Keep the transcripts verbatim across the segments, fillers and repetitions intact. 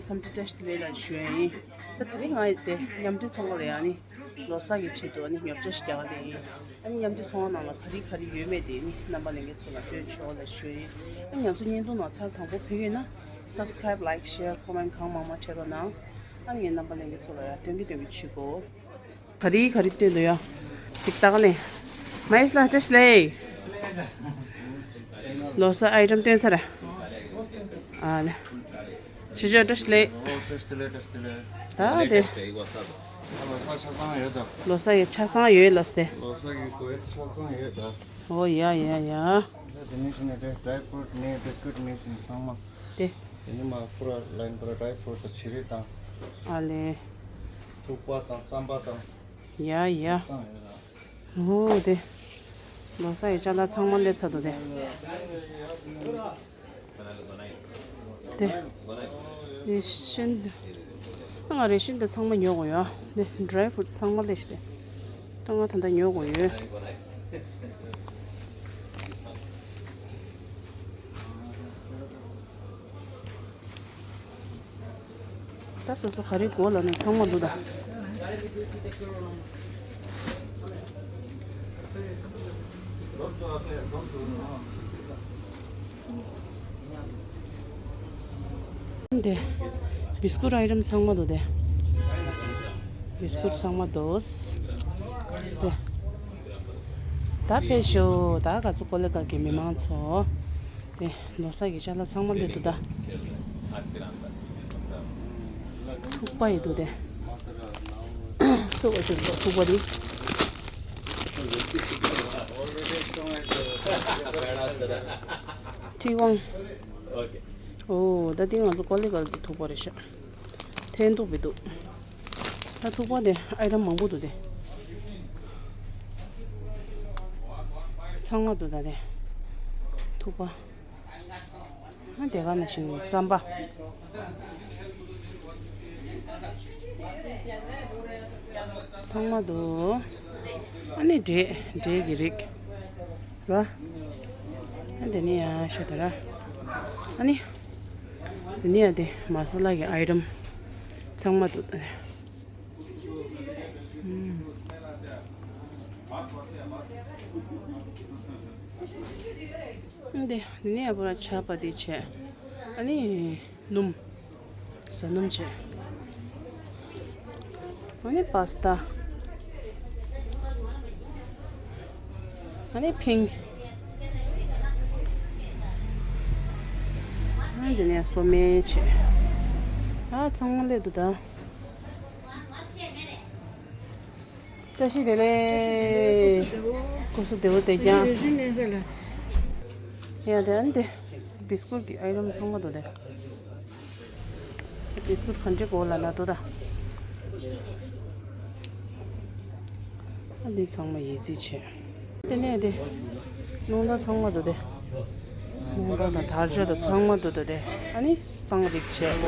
འཚམས་འདྲི་བཀྲ་ཤིས་བདེ་ལེགས་ལ་ཞུ་ཡ་ཡིན། ད་དེ་རིང་ང་ཡི་དེ་མཉམ་འབྲེལ་ཚོང་ཁང་ལ་ཡང་ནི་ལོ་གསར་གྱི་ཆེད་དུ་ནི་ཉོ་ཆ་ཞིག་རྒྱག་ག་སླེབས་ཡིན། ཨ་ནི་མཉམ་འབྲེལ་ཚོང་ཁང་ནང་ལ་ག་རེ་ག་རེ་ཡོད་མེད་དེ་ནི་རྣམ་པ་ལྷན་རྒྱས་ཚོ་ལ་སྟོན་ཆོག་ལ་ཞུ་ཡིན། ཨ་ནི་ང་ཚོ་བརྙན་ཐུང་ནང་ཚར་དང་པོ་ཕེབས་ཡོད་ན་subscribe, like, share, comment གང་མང་མང་བྱེད་རོགས་གནང་། ཨ་ནི་ངས་རྣམ་པ་ལྷན་རྒྱས་ཚོ་ལ་ཡང་སྟོན་གི་སྟོན་གི་བྱེད་དགོས། ག་རེ་ག་རེ་སྟོན་འདུག་ཡ། ཅིག་ལྟ་ག་ལེ། མ་ཧེ་ཤི་ལགས་བཀྲ་ཤིས་བདེ་ལེགས། ལོ་གསར་ཨའི་ཊམ་སྟོན་ཚར། ཨ་ལེ། ཞུ་ཅོག་བཀྲ་ཤིས་བདེ་ལེགས། ཨོ་བཀྲ་ཤིས་བདེ་ལེགས། བཀྲ་ཤིས་བདེ་ལེགས། ད་དེ། ལོ་གསར་ཆ་ཚང་ཡོད་ད། ལོ་གསར་ཡི་ཆ་ཚང་ཡོད་ལོ་སྟེ། ལོ་གསར་གྱི་གོས་ཆ་ཚང་ཡོད་ད། ཨོ་ཡ་ཡ་ཡ། དེ་ནས་ཤི་ནས་དེ་ཌ་རའི་ཕུ་རུཊ་ནས་བི་སི་ཀུཊ་ནས་ཤི་ནས་ཚང་མ། དེ། དེ་ནས་མ་ཕུ་ར་ལན་པུ་ར་ཌ་རའི་ཕུ་རུཊ་དང་བྱི་རིལ་དང་། ཨ་ལེ། ཐུག་པ་དང་རྩམ་པ་དང་། ཡ་ཡ། ཚང་ཡོད་ན། ཨོ་དེ། ལོ་གསར་ཡི་ཅ་ལག་ཚང་མ་སླེབས་ཚར་འདུག་དེ། དེ། རེ་ཤན་དེ། ང་རེ་ཤན་དེ་ཚང་མ་ཉོ་དགོས་ཡོད། དེ་ཌ་རའི་ཕུ་རུཊ་ཚང་མ་སླེབས་ཤི་དེ། ད་ང་ད་ལྟ་ཉོ་དགོས་ཡོད། ད་སོ་སོ་ག་རེ་དགོས་ལབ་ན་ཚང་མ་འདུག་ད། འདི། བི་སི་ཀུཊ་ཨའི་ཊམ་ཚང་མ་འདུག་དེ། བི་སི་ཀུཊ་ཚང་མ་འདུག་དེ། ད་ཕེབས་ཤོག་ད་ག་ཚོད་ཀོ་ལི་གྷལ་གྱི་མི་མང་ཚོ། དེ་ལོ་གསར་གྱི་ཅ་ལག་ཚང་མ་སླེབས་འདུག་ད། ཐུག་པ་ཡི་འདུག་དེ། སུ་བ་ཞིག་འདུག་ཐུག་པ་འདི། ཁྲི་དབང་། ཨོ་ད་འདི་ང་ཚོ་ཀོ་ལི་གྷལ་གྱི་ཐུག་པ་རེད་ཤག་འཐེན་ཐུག་པའི་འདུག་ད་ཐུག་པ་དེ་ཨའི་ཊམ་མང་པོ་འདུག་དེ། ཚང་མ་འདུག་ད་དེ། ཐུག་པ། ཨ་དེ་ག་ནང་བཞིན་རྩམ་པ། ཚང་མ་འདུག་ཨ་ནི་འབྲས་འབྲས་ཀྱི་རིགས། ར། ཨ་དེ་ནི་ཡ་ཤོད་ད་ར། ཨ་ནི། དེ་ནི་ཡ་དེ་མ་ས་ལ་གི་ཨའི་ཊམ་ཚང་མ་འདུག་ཨ་དེ་དེ་ནི་ཡ་པོ་ར་ཆ་པ་དེ་བྱས། ཨ་ནི། སྣུམ། ཟ་སྣུམ་བྱས། ཨ་ནི་པ་སི་ཏ། ཨ་ནི་ཕིང་། ཨ་འདི་ནས་སོ་སྨན་བྱས། ཨ་ཚང་མ་སླེབས་འདུག་ད། བཀྲ་ཤིས་བདེ་ལེགས། སྐུ་གཟུགས་བདེ་པོ་བསྡད་ཀྱང་། ཡ་དེ་ཨ་ནི་དེ། བི་སི་ཀུཊ་ཀྱི་ཨའི་ཊམ་ཚང་མ་འདུག་དེ། བི་སི་ཀུཊ་ག་འདྲ་དགོས་ལབ་ན་འདུག་ད། ཨ་འདི་ཚང་མ་ཡིད་རྩིས་བྱས། དེ་ནས་དེ། རླུང་རྟ་ཚང་མ་འདུག་དེ། རླུང་རྟ་དང་དར་ལྕོག་དང་ཚང་མ་འདུག་ད་དེ། ཨ་ནི་གཙང་རིགས་བྱས།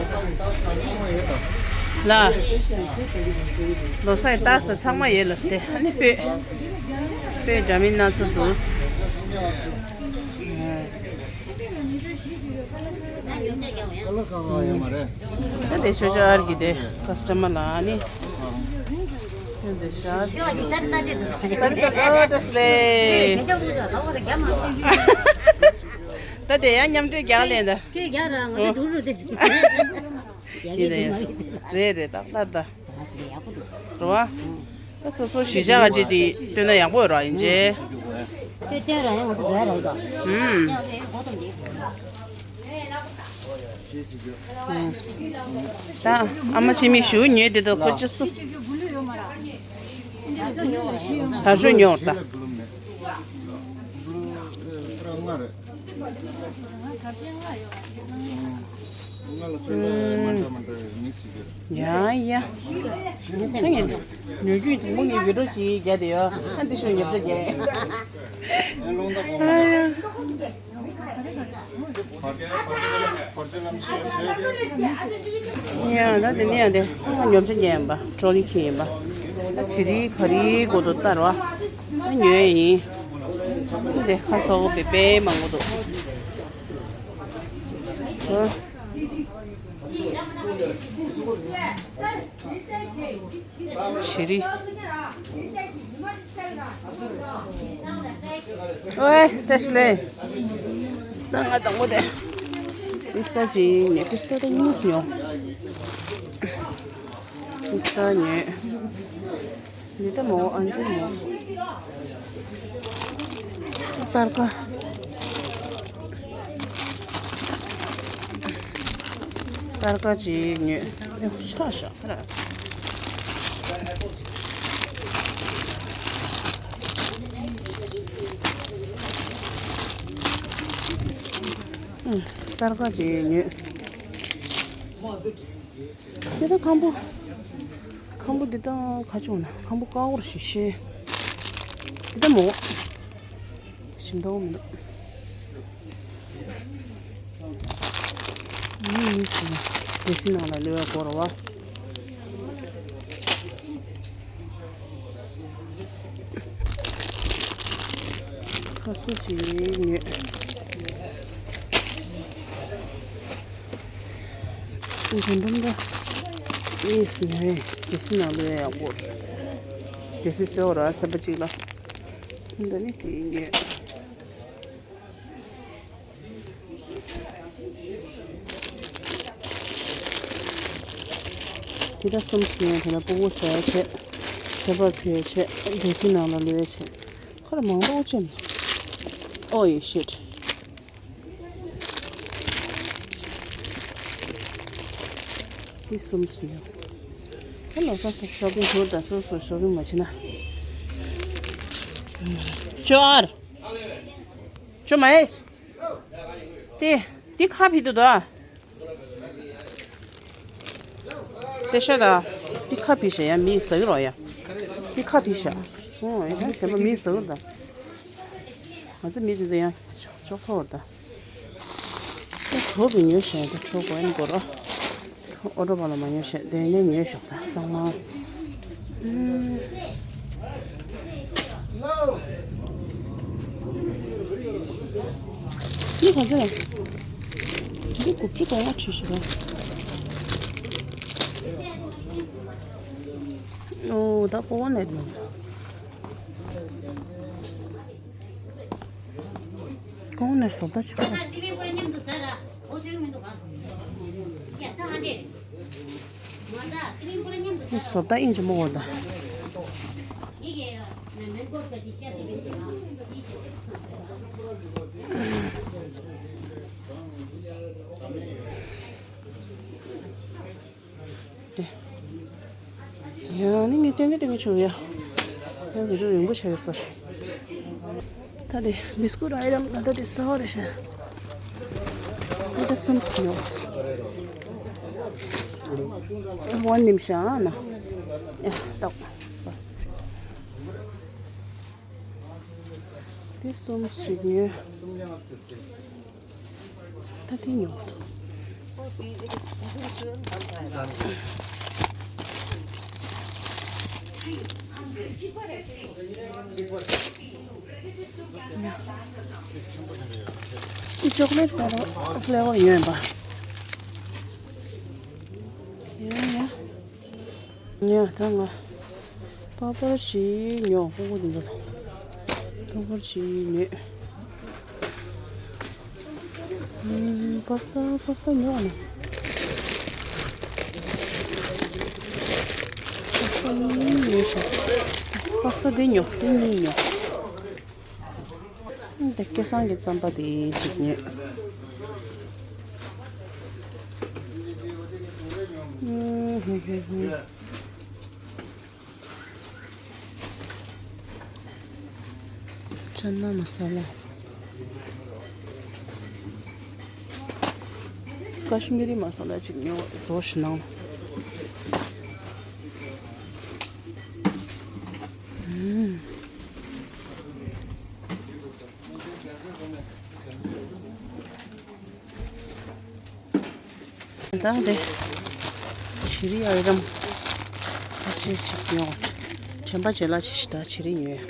ལ། ལོ་གསར་ཡི་རྟགས་དང་ཚང་མ་ཡོད་ལ་སྟེ། ཨ་ནི་སྤོས། སྤོས་འདྲ་མིན་སྣ་ཚོགས་འདུག་ད་དེ་ཤོ་ཤོ་ཨར་གི་དེ་ཀ་སི་ཊ་མར་ལ་ཨ་ནི། དེ་འདི་ཤ། ད་དེ་ཡང་མཉམ་འབྲེལ་རྒྱག་ལེན་ད། ཡིན་ད་ཡིན། རེད་རེད་ད་ད་ད། རེད་བ། ད་སོ་སོ་གཞིས་ཆགས་ཅིག་དེ་སྟོན་ན་ཡག་པོ་ཡོད་ར་ཡིན་ཅེ། ཁྱོད་སྟོན་ར་ཡང་ང་ཚོ་འགྲོ་ཡ་ར་ཡིན་ད། ཧུམ། ད་ཨ་མ་ཆེན་མོའི་གཞུ་ཉོས་དེ་དང་ཁོ་ཅི་སུ། ད་ཤོ་ཉོ་ད། ཡ་ཡ། ཉོ་རྒྱུ་དང་པོ་ངས་ཡོད་འགྲོ་ཅིག་རྒྱ་དེ་ཡོ། ཨ་འདི་ཤོ་ཉོ་ཆ་རྒྱ། ཡ་ད་དེ་ནས་ཡང་དེ་ཚང་མ་ཉོ་ཆ་རྒྱ་ཡིན་པ་ཀྲོ་ལི་ཁྱེར་ཡིན་པ། ད་བྱི་རིལ་ག་རེ་དགོས་འདུག་ལྟ་རོགས། ད་ཉོ་ཡ་ཡིན། དེ་ཁ་སོག་པེ་པེ་མང་པོ་འདུག་ཨ། བྱི་རིལ། ཨོའི་བཀྲ་ཤིས་བདེ་ལེགས། ད་ང་དང་པོ་དེ་པིས་ཏ་ཅིག་ཉོས། པིས་ཏ་དེ་གཉིས་ཉོས། པིས་ཏ་ཉོས། འདི་ལྟ་མོ་ཨན་ཅི་མོ། སྟར་ཀ། སྟར་ཀ་ཅིག་ཉོས། ཨེ་ཤ་ཤ་ར། ཨུམ། སྟར་ཀ་ཅིག་ཉོས། དེ་ད་ཁམ་བུ། ཁམ་བུ་འདི་དང་ཁ་ཕྱོགས་ན་ཁམ་བུ་ཀ་བོར་ཞིག་ཤེས། འདི་ད་མོ། ཞིམ་མདོག་མི་འདུག་མི་མི་སྲིད་ན་དེ་སི་ནང་ལ་ལུས་པ་སྐོར་བ། ཁ་སུ་ཅིག་ཉོས། འདི་འདྲ་འདྲ། ཨེ་སི་ནས་དེ་སི་ནང་ལོས་ཡག་པོ། དེ་སི་སེའོ་ར་ཚན་པ་གཅིག་ལ། འདི་ནི་དེ་ཉོས། དེ་ད་གསུམ་ཉོས། དེ་ལ་སྤུ་གུ་ཟ་ཡ་བྱས། ཁྱད་པར་ཕུལ་ཡ་བྱས། དེ་སི་ནང་ལ་ལོས་ཡ་བྱས། ཁར་མང་པོ་ཅན། ཨོ་ཡེ་ཤིཊ། འདི་གསུམ་ཉོས། ཁ་ལོ་སོ་སོ་ཤོ་པིང་ཧུར་དང་སོ་སོ་ཤོ་པིང་མ་བྱེད་ན། ཅོ་ཨར། ཅོ་མ་ཨེས། དེ་དེ་ཁ་ཕི་དུ་དོ། དེ་ཤ་ད། དེ་ཁ་ཕི་ཤ་ཡ་མི་ཟ་གི་རོ་ཡ། དེ་ཁ་ཕི་ཤ། ཨོ་ཡ་ད་ཞེ་པོ་མི་ཟ་གི་རོ་ད། ང་ཚོ་མི་དེ་ཚོ་ཡང་ཆོག་ཆོག་ཚོར་ད། ཁྲོ་བི་ཉོས་ཤག་ད་ཁྲོ་གོ་ཨན་གོ་ར། ཁྲོ་ཨོ་ཏོ་པ་ལ་མ་ཉོས་ཤག་དེ་ནས་ཉོས་ཤག་ད་ཚང་མ། འདི་ག་ཚོད་རེད། འདི་དགུ་བཅུ་གོ་ལྔ་བྲིས་ཤག་ར། ཨོ་ད་པོ་བ་ནས་ནོ། གོང་ནས་བཟོ་ལྟ་ཆགས་པ། ངས་བཟོ་ལྟ་ཨིན་ཅི་མོ་འོ་ད། ཡང་ནི་ངས་སྟོན་གི་སྟོན་གི་བྱུང་ཡ། ཡང་བི་ཌིའོ་རིང་པོ་བྱས་ཡོད་ས་རེད། ད་དེ་བི་སི་ཀུ་ཊི་ཨའི་ཊམ་ད་ལྟ་དེ་གསར་པ་རེད་ཤག་ད་ལྟ་གསུམ་ཡོད། ཝན་ནིམ་ཤ་ན། ཡ་ཏོག་དེ་གསུམ་ཞིག་ཉོས། ད་དེ་ཉོ། ཅོག་ལེ་ཊི་ཕི་ལེ་ཝར་ཡོད་པ། ཡ་ཡ། ཉོས་ད་ང་པ་པར་ཅིག་ཉོས། ཕྲུ་གུ་འདི་ཚོ་ལ་པ་པར་ཅིག་ཉོས། ཨུམ། པ་སི་ཏ་པ་སི་ཏ་ཉོས་ནས། པ་སི་ཏ་གཉིས་ཉོས་ཤག་པ་སི་ཏ་འདི་ཉོས། འདི་གཉིས་ཉོས། འདི་སྐལ་བཟང་གི་རྩམ་པ་དེ་གཅིག་ཉོས། ཅ་ན་མ་ས་ལ། ཀ་ཤི་མི་རི་མ་ས་ལ་གཅིག་ཉོས། བཟོ་ཞིག་གནང་། ཨུམ། ད་དེ་བྱི་རིལ་ཨའི་ཊམ་ཁ་ཤས་ཤིག་ཉོས། དྲན་པ་བརྗེད་ལ་ཅིག་ཞིག་ད་བྱི་རིལ་ཉོས།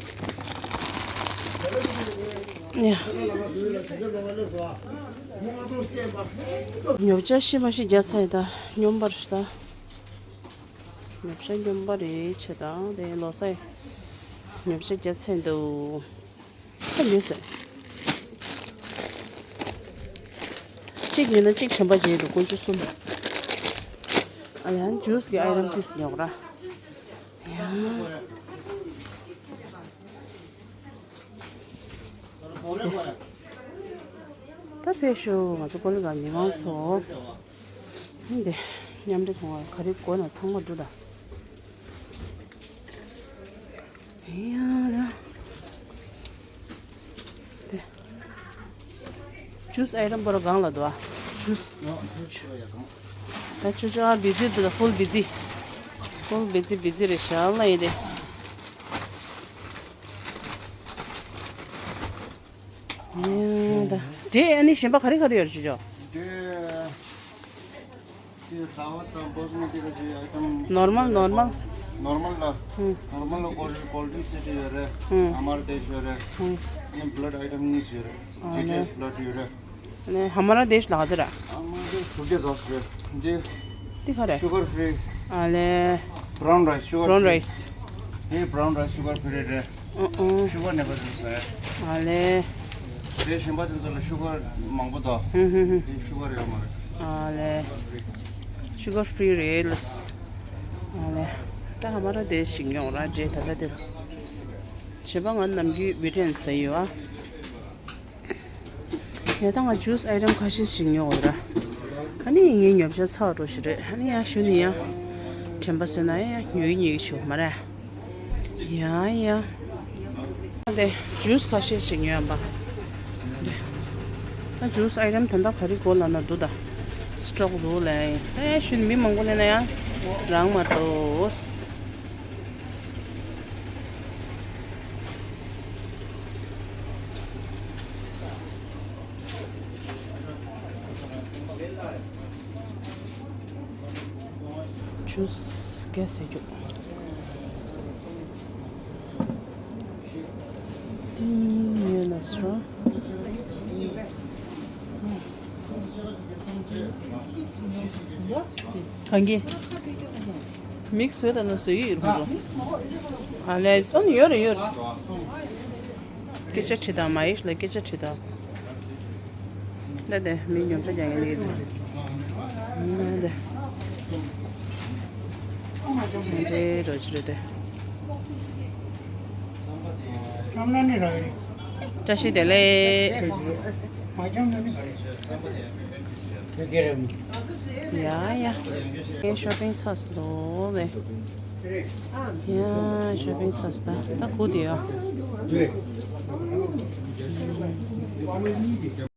ཡ། ཉོ་ཆ་ཤི་མ་ཤི་རྒྱ་ཚ་ཡི་ད། སྙོམས་པར་ཤི་ད། ཉོ་ཆ་སྙོམས་པ་རེད་ཆེ་དང་དེ་ལོ་སའི་ཉོ་ཆ་རྒྱ་ཚ་འདུག་ད་ཉོས་ཟེར། གཅིག་ཉོས་ན་གཅིག་གཞན་པ་བརྗེ་འདུག་དཀོན་མཆོག་གསུམ། ཨ་ཡང་ཇུས་ཀྱི་ཨའི་ཊེམ་ཏིས་ཉོ་ར། ཡང་། ད་ཕེབས་ཤོག་ང་ཚོ་ཀོ་ལི་གྷལ་མི་མང་ཚོ། འདི་མཉམ་འབྲེལ་ཚོང་ཁང་ག་རེ་དགོས་ན་ཚང་མ་འདུག་ད། ཡ་ད། དེ། ཇུས་ཨའི་ཊེམ་པོ་ར་གང་ལ་འདུག་ཨ། ཇུས། ད་ཆུ་ཆུ་ཨ་བི་ཛི་འདུག་ད། ཧྥུལ་བི་ཛི། ཧྥུལ་བི་ཛི་བི་ཛི་རེད་ཤག་ལ་ཡིན་ཏེ། ཡ་ད། དེ་ཨ་ནི་གཞན་པ་ག་རེ་ག་རེ་ཡོད་རེད་ཆུ་ཆུ། དེ། དེ་ཟླ་བ་དང་བོ་སི་མ་ཏི་ར་ཅི་ཨའི་ཊེམ། ནོར་མལ་ནོར་མལ། ནོར་མལ་ལ། ཧུམ། ནོར་མལ་ལ་ཀོལ་ཀོལ་ཌི་རིང་སི་ཡོད་རེད། ཧུམ། ཨ་མར་དེཤ་ཡོད་རེད། ཧུམ། ཨིན་བྷ་ལཌ་ཨའི་ཊེམ་གཉིས་ཡོད་རེད། ཨ་ཇི་ཊི་ཨེས་ལེ། བྷ་ལཌ་ཡོད་རེད། ཨ་ནི་ཧ་མ་ར་དེཤ་ལ་ག་ཚོད་ར། ཨ་མར་དེཤ་དྲུག་བརྒྱ་ཙམ་རེད། འདི། འདི་ག་རེ། ཤུ་གར་ཕི་རི། ཨ་ལེ། བྷ་རའུན་རའི་སི། ཤུ་གར་ཕི་རི། བྷ་རའུན་རའི་སི། དེ་བྷ་རའུན་རའི་སི་ཤུ་གར་ཕི་རི་རེད། ཨ་ཨ། ཤུ་གར་ནེ་བར་ཡུ་སི་རེད། ཨ་ལེ། དེ་གཞན་པ་དེ་ཚོ་ལ་ཤུ་གར་མང་པོ་དང་། ཧུམ་ཧུམ་ཧུམ། དེ་ཤུ་གར་ཡོད་མ་རེད། ཨ་ལེ། ཤུ་གར་ཕི་རི་རེད་ལ། ཨ་ལེ། ད་ཧ་མ་ར་དེ་ཞིག་ཉོ་ར་རྗེས་ད་ལྟ་དེར། བྱས་པ་ང་ནམ་རྒྱུན་བི་ཊན་ཟ་ཡོད་ཨ། ཡ་ད་ང་ཇུས་ཨའི་ཊེམ་ཁ་ཤས་ཤིག་ཉོ་འོ་ར། ཨ་ནི་ངའི་ཉོ་ཆ་ཚར་འགྲོ་ཞིག་རེད། ཨ་ནི་ཡང་ཞུ་ནི་ཡང་། དྲན་པ་བཟོས་ན་ཡང་ཉོ་ཡི་ཉོ་གི་བྱུང་མ་རེད། ཡ་ཡ། ཨ་དེ་ཇུས་ཁ་ཤས་ཤིག་ཉོ་ཡ་པ། ཨ་ཇུས་ཨའི་ཊེམ་ད་ལྟ་ག་རེ་དགོས་ལབ་ན་འདུག་ད། སི་ཊོག་འདུག་ལབ་ཡིན། ཨ་ཡ་ཞུ་ནི་མི་མང་པོ་སླེབས་ན་ཡང་རང་མ་གཏོགས། ཇུས་ག་ཟེར་རྒྱུ། ཏིང་ཡོད་ན་སོ། གང་གི། མིག་བཟོས་དང་ན་བཟོས་ཡོད་རུང་། ཨ་ལས་ཨ་ནི་ཡོད་རེད་ཡོད་རེད། སྐད་ཆ་དྲིས་དང་མ་ཡིག་ལ་སྐད་ཆ་དྲིས་དང་། ད་དེ་མི་ཉོ་ཆ་རྒྱག་ཡ་ཡིན། ད་དེ། འདྲེ་རོ་ཅི་རེད་དེ། བཀྲ་ཤིས་བདེ་ལེགས། ཡ་ཡ། ངའི་ཤོ་པིང་ཚར་སོང་ལེ། ཡ་ཤོ་པིང་ཚར་སོང་། ད་ད་གུ་དེ་ཡ།